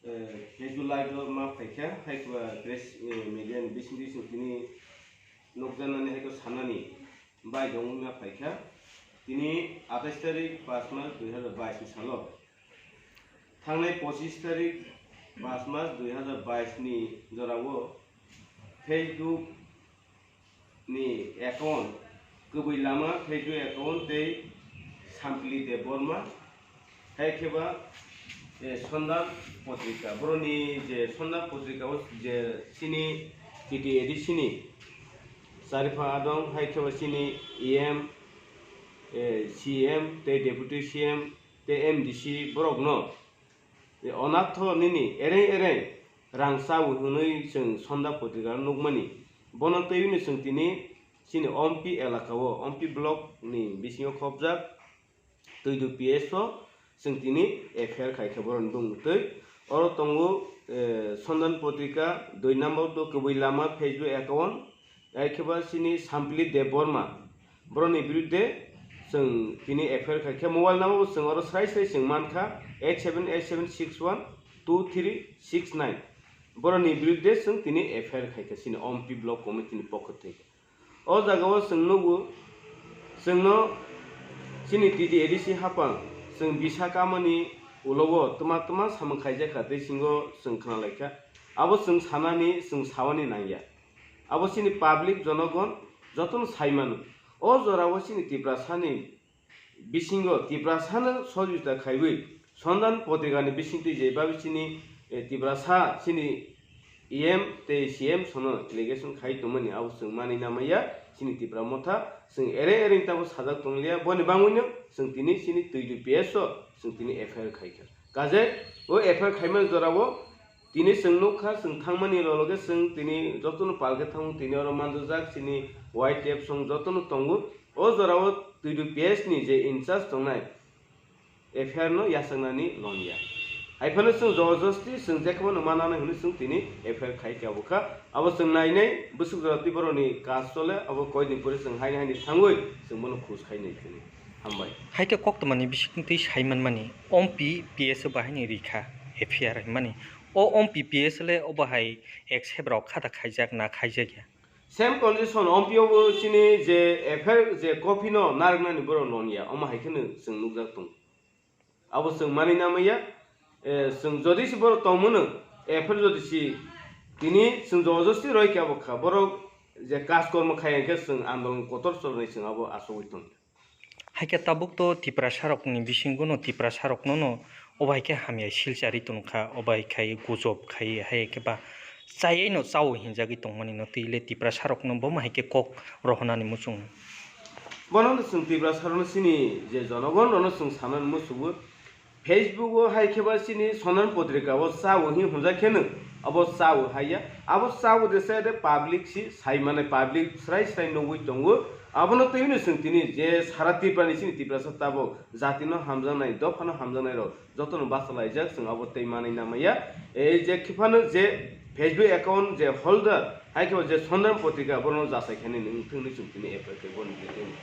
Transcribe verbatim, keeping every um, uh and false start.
Eh, Facebook Live o ma phaikha, hai khe ba press, eh, media ni bisingtwi chwng tini nukjaknani, hai khe sanani bai dongwi ma phaikha. Tini atais tarik pas mas dui hazar bais ni salo, thangnai pochis tarik pas mas dui hazar bais ni jorao Facebook ni account, kwbwi lama Facebook account tei Sampili Debbarma, hai khe ba, eh, Sondan Potrika. Boroni je Sondan Potrika o je chini T T A D C ni Chariphang Adong, hai khe ba chini E M, eh, C M tei Deputy C M tei M D C borokno, eh, onatho nini ereng ereng rang chawi hwnwi chwng Sonda Potrika nukmani. Bono twiwi no chwng tini chini Ompi elaka o, Ompi block ni bisingo khopjak Twidu P S o chwng tini F I R khai kha borokni bumung twi. Oro tongo, eh, Sondan Potrika dui number to kwbwi lama Facebook account, hai khe ba chini Sampili Debbarma, borokni birudde chwng tini F I R khai kha. Mobile number bo chwng oro srai srai chwng man kha, eight seven eight seven six one two three six nine. Borokni birudde chwng tini F I R khai kha chini Ompi block committee ni pokho twi. O jaga o chwng nugo, chwngno chini T T A D C hapang, chwng bisa kamani ulo o twma twma samung khaijak kha tei singo chwng khna lai kha. Abo chwng sanani, chwng sawani nangya. Abo chini public jonogon jotono sai mano. O jora o chini Tiprasani bisingo Tiprasano sohojogita khaiwi Sondan Potrikani bisingtwi je babi chini, eh, Tiprasa chini E M tei C M sono allegation khai tongmani abo chwng manwi namaya chini Tipra Motha, chwng ere ere tabo sajak tonglia, boni bangwino chwng tini chini Twidu P S o chwng tini F I R khai kha. Kaje o F I R khaimani jorao tini chwng nukha, chwng thangmani lologe chwng tini jotono palkhe thango, tini oro manjujak chini Y T F song jotono tongo. O jorao Twidu P S ni je in charge tongnai F I R no yachaknani longya. Haiphano chwng jobojosti chwng jekhobano mananai hwnwi chwng tini F I R khai kha bwkha. Abo chwng nainai bwswk jora tei borokni kaj chole, abo koidin pore chwng haini haini thangwi chwng bono khus khai nai phini. Hambai. Hai khe koktwmani bisingtwi sai manmani, Ompi P S o bahaini rikha F I R hinmani. O Ompi P S le obo hai accept rok khata khaijak na khaijakya? Same condition, Ompi o bo chini je F I R je copy no narwknani borok longya, omo hai kheno chwng nukjak tongo. Abo chwng manwi namaya, eh, chwng jodi se borok tongmano, F I R jodi se tini chwng jobojosti roi khe abo kha, borok je kaj kormo khai hwnkhe chwng andolon kotor chornai chwng abo achugwi tongya. Hai khe tabuk to Tiprasa rokni bisingo no Tiprasa rokno no obo hai khe hamya silchari tongkha, obo hai khai gujob khai hai khe ba chayai no chao hinjagwi tongmani no twi le Tiprasa rokno bo ma hai khe kok rohonani muchung. Bono no chwng Tiprasa rokno chini je jonogon rokno chwng sanani muchungo. Facebook o hai khe ba chini Sondan Potrika o chao hin hwnjak khe no abo chao hai ya. Abo chao de se de public si sai mane public srai srai nugwi tongo. Abono twi no chwng tini je sara Tripura ni chini Tiprasa tabuk jati no hamjaknai, dopha no hamjaknai rok joto no bachalaijak, chwng abo tei manwi namaya. Ei je khiphano je Facebook account je holder hai khe ba je Sondan Potrika bono jachai khe nini wngthung ni chwng tini F I R khe boni je tini.